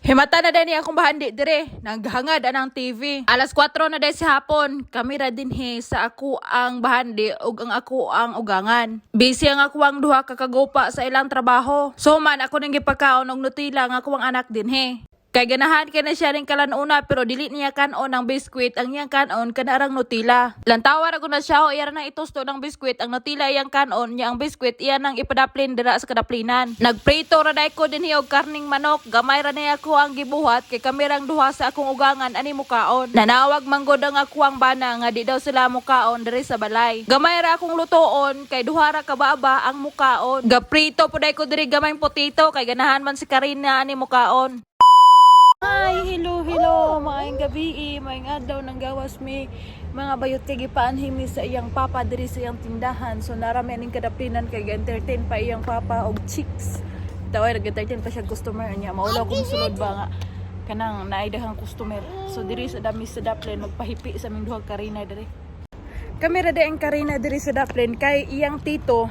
Himata na din akong bahandi dire. Naghangad anang TV. Alas 4 na day sa hapon. Kami ra dinhi sa ako ang bahandi ug ang ako ang ugangan. Busy ang ako ang duha ka kagupa sa ilang trabaho. So man ako ning gipakaon og Nutella ang ako ang anak dinhi. Kay ganahan kay na siya ring kalanuna pero dili niya kanon ang biskwit, ang iyang kanon kanarang Nutella. Lantawa ra ko na siya o iya ra nang itusto ng biskwit, ang Nutella iyang kanon niya, ang biskwit iya nang ipadaplin dira sa kadaplinan. Nagprito ra day ko dinhi og karning manok, gamay ra niya ako ang gibuhat kay kami rang duha sa akong ugangan ani mukaon. Nanawag manggod ang ako ang bana nga di daw sila mukaon diri sa balay. Gamay ra akong lutoon kay duha ra ka baba ang mukaon. Gaprito po day ko diri gamayng potato kay ganahan man si Karina ani mukaon. Hi, hello, hello. Maayong gabi, maayong adlaw ng gawas mi. Mga bayot kay gipaanhi mi sa iyang papa diri sa iyang tindahan. So narami aning kadaplinan kay entertain pa iyang papa og chicks. Taway nag-entertain pa siya customer niya. Maulaw kung sulod ba nga kanang naay daghang customer. So diri sa dami sa Daplin magpahipi sa aming duha Karina diri. Kami ra ang Karina diri sa Daplin kay iyang tito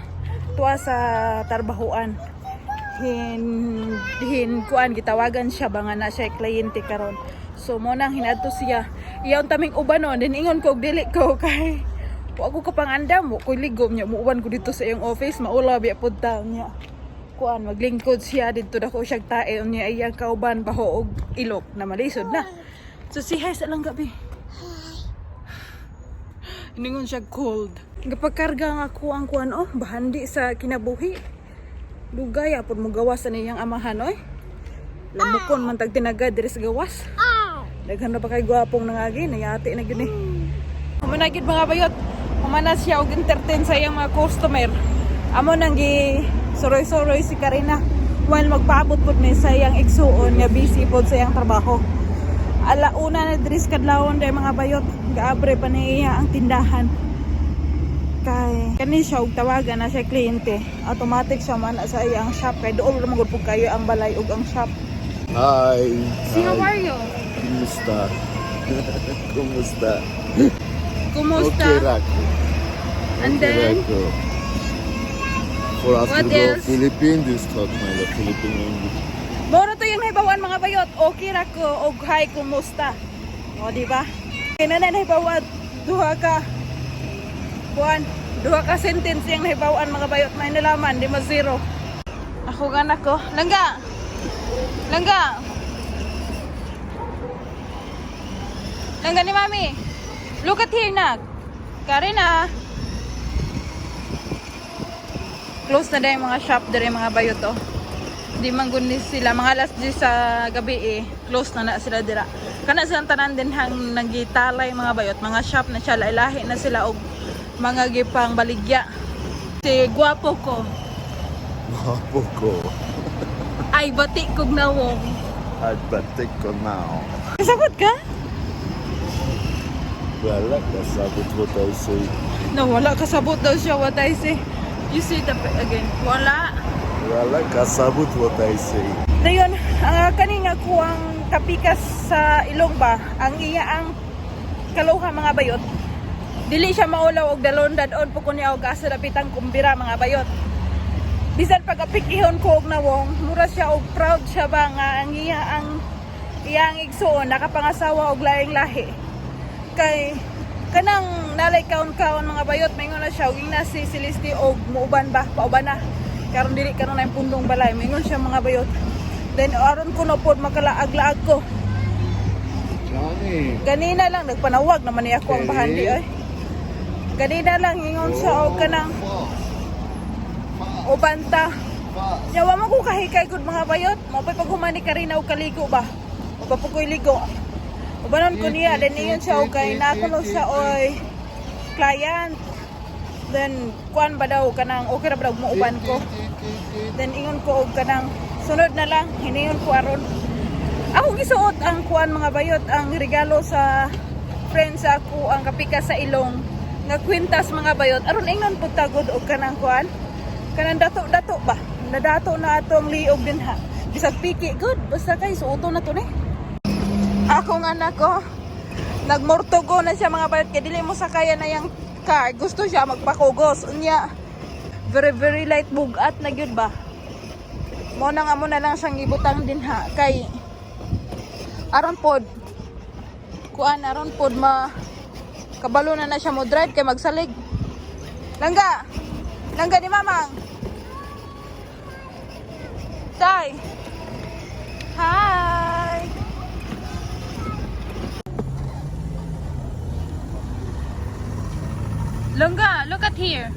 tuwa sa tarbahuan, hin hin kuan, gitawagan siya ba nga na siya kliyente karon. So mo nang hinadto siya iyon taming ubanon din. Ingon ko og dili ko kay wa ko kapangandam mo ko ligom niya, muuban ko dito sa iyong office, maulaw biya pud ta niya. Kuan, maglingkod siya didto, dako siya tae niya, iyang kauban baho og ilok na malisod na. So si hi sa lang gabi. Iningon siya cold. Gapagkarga nga ako ang kuan, oh, bahandi sa kinabuhi. Dugay apod mo gawas sa niyang amahan oy. Lamukon man tag tinaga diri sa gawas. Daghan na pa kay gwapong nangagi, nayati na gyud ni. Humana gyud, mga bayot. Humana siya og entertain sa iyang mga customer. Amo nang gi suroy-suroy si Karina while magpaabot pud mi sa iyang igsuon nga busy pod sa iyang trabaho. Alauna na diri sa kadlawon day, mga bayot. Gaabre pa niya ang tindahan. Kay kani siya og tawagan na siya kliyente. Automatic siya man sa iyang shop kay dool ra man gud pud kayo ang balay ug ang shop. Hi. See, how Hi. are you? Kumusta? Kumusta? Kumusta? Okay, Rako. And Okay, then Rako. For us What to go else? Philippines, this talk my the Philippine language. Moro to yung nahibawan, mga bayot. Okay ra ko og hi, kumusta. O, di ba? Kaya na nahibawan duha ka kuan, duha ka sentence yung nahibawan, mga bayot. May nalaman, di ma zero. Ako nga nako. Langga. Langga. Langga ni Mami. Look at here, nak. Karina. Close na din yung mga shop dire, mga bayot, oh. Di man gud ni sila mga alas 10 sa gabi eh. Close na na sila dira. Kana silang tanan din hang nanggitalay, mga bayot, mga shop na siya, lahi na sila og mga gipang baligya. Si gwapo ko. Gwapo ko. Ay bati kog nawong. Ay batik ko now. Kasabot ka? Wala kasabot what I say. No, wala kasabot daw siya what I say. You say the again. Wala. Wala kasabot what I say. Dayon, ang kani nga ko ang kapikas sa ilong ba, ang iya ang kaluha, mga bayot. Dili siya maulaw og dalon dadon po kunya og asa dapitang kumbira, mga bayot. Bisan pagapikihon ko og nawong, mura siya og proud siya ba nga ang iya ang igsuon nakapangasawa og laing lahi. Kay kanang nalay kaon-kaon, mga bayot, maingon na siya og ingna si Celeste og muuban ba, pauban na. Karon dili karon na yung pundong balay, maingon siya, mga bayot. Then aron ko no pod makalaag-laag ko. Johnny. Ganina lang nagpanawag naman niya ako ang bahandi oy. Ganina lang ingon siya og kanang ubanta. Yawa mo ko kahikay gud, mga bayot. Mo pa pag humani ka rin og kaligo ba. O pa ko'y ligo. Ubanon ko niya, then ingon siya og kay nako siya oy client. Then kuan ba daw, kanang okay ra ba daw muuban ko. Then ingon ko og kanang sunod na lang, hiningon ko aron. Ako gisuot ang kuan, mga bayot, ang regalo sa friends ako ang kapika sa ilong nga kwintas, mga bayot, aron ingon pud tagod og kanang kuan, kanang dato-dato ba, nadato na atong liog din ha, bisag piki good, basta kay suoto na to ni. Akong anak ko nagmortogo na siya, mga bayot, kay dili mo sakaya na yang car, gusto siya magpakugos. Unya very very light bugat na gyud ba. Mo na nga mo na lang siyang ibutang din ha kay Aron pod. Kuan aron pod ma kabalo na na siya mo drive kay magsalig. Langga. Langga ni Mamang. Tay. Hi. Langga, look at here.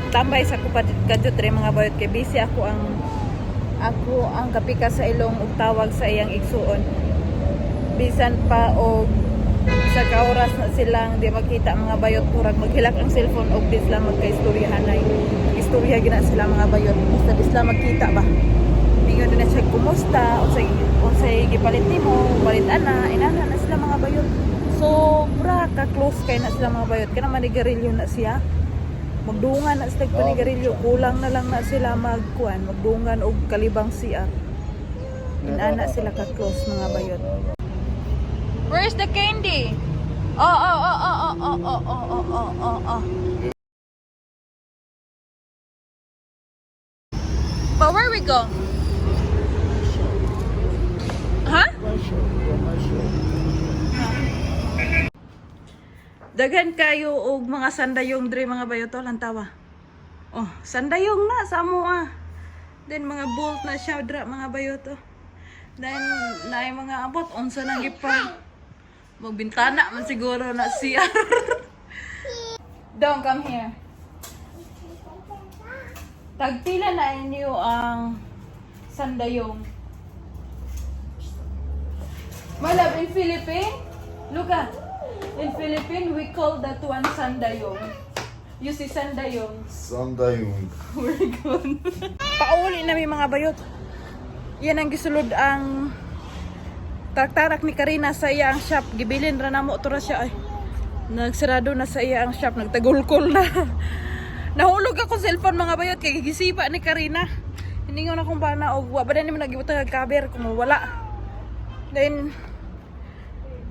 Tambay sa ko kadyo tre, mga bayot, kay busy ako ang kapika sa ilong ug tawag sa iyang igsuon. Bisan pa og isa ka oras na silang di makita, mga bayot, murag maghilak ang cellphone og di sila magkaistoryahanay. Istorya gina sila, mga bayot, basta di sila magkita ba. Mingon na siya, "Kumusta? Unsay gipalit nimo? Palit ana." Inana na sila, mga bayot. Sobra ka close kay na sila, mga bayot. Kana manigarilyo na siya. Magdungan na sila panigarilyo. Kulang na lang na sila magkuan, magdungan og kalibang CR. Inana sila ka close, mga bayot. Where's the candy? Oh. But where we go? Huh? My shop, my shop. Daghan kayo og mga sandayong dre, mga bayot, oh, lantawa. Oh, sandayong na sa amo ah. Then mga bolt na siya dra, mga bayot, oh. Then naay mga abot unsa nang gipa. Magbintana man siguro na siya. Don't come here. Tagpila na inyo ang sandayong? My love, in Philippine, look at, in Philippine, we call that one sandayong. You see sandayong. Sandayung. We're gone. Pauli na may mga bayot. Yan ang gisulod ang tarak-tarak ni Karina sa iya ang shop. Gibilin ra namo to ra siya ay. Nagsarado na sa iya ang shop, nagtagulkol na. Nahulog ako cellphone, mga bayot, kay gisipa ni Karina. Hiningon akong bana og wa ba ni mo nagibutang og cover kung wala. Then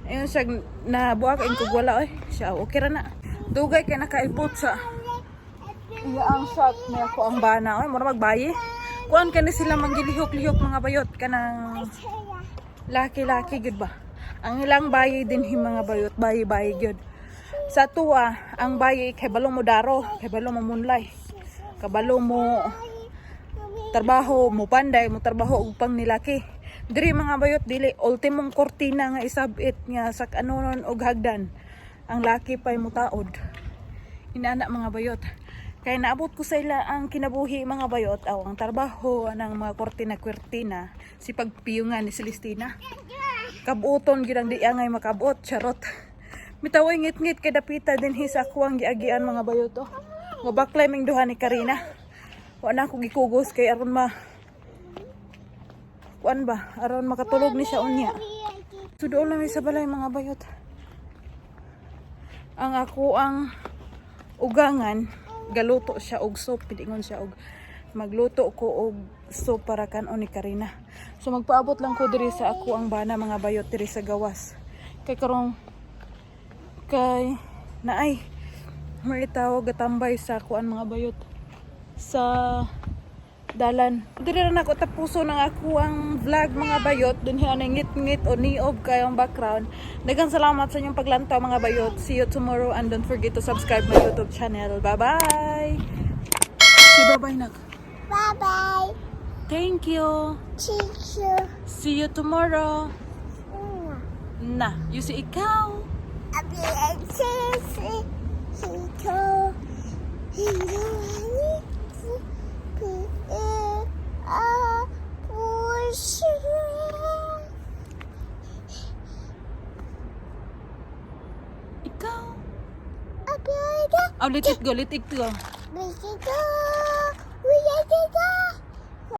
ayun siya nabuak ang kog wala oy. Siya okay ra na. Dugay kay nakaipot sa iya ang shop ni ako ang bana oy, mura magbayi. Kuan kani sila manggilihok-lihok, mga bayot, kanang laki-laki gud ba. Ang ilang bayi din hi, mga bayot, bayi-bayi gyud. Sa tuwa, ang bayi kay balo mo daro, kay balo mo munlay. Kabalo mo trabaho, mo panday, mo trabaho og pang nilaki. Diri, mga bayot, dili ultimong kortina nga isabit nga sa kanonon og hagdan. Ang laki pa'y mutaod. Inana, mga bayot. Kaya naabot ko sa ila ang kinabuhi, mga bayot, aw ang trabaho ng mga kortina-kwertina, si pagpiyungan ni Celestina. Kabuton gyud ang di angay makabot, charot. Mitaway ngit-ngit kay dapita din sa ako ang giagian, mga bayot, oh. Nga baklay ming duha ni Karina. Wa na ako gikugos kay aron ma kuan ba, aron makatulog ni siya unya. So doon lang mi sa balay, mga bayot. Ang ako ang ugangan galuto siya og soup, pidingon siya og magluto ko og soup para kanon ni Karina. So magpaabot lang ko diri sa ako ang bana, mga bayot, diri sa gawas. Kay karong kay naay may tawag gatambay sa kuan, mga bayot, sa dalan. Diri ra nako tapuso ng ako ang vlog, mga bayot. Dun hiya ngit-ngit o niob kayo ang background. Daghang salamat sa inyong paglantaw, mga bayot. See you tomorrow and don't forget to subscribe my YouTube channel. Bye-bye! Say bye-bye, nak. Bye bye. Thank you. Teacher. See you tomorrow. Na, you say ikaw. Abi and Sissy. Hito. Hito. P A R push. Ikaw. Abi Oh, let it go, let it go. We can go. We can go.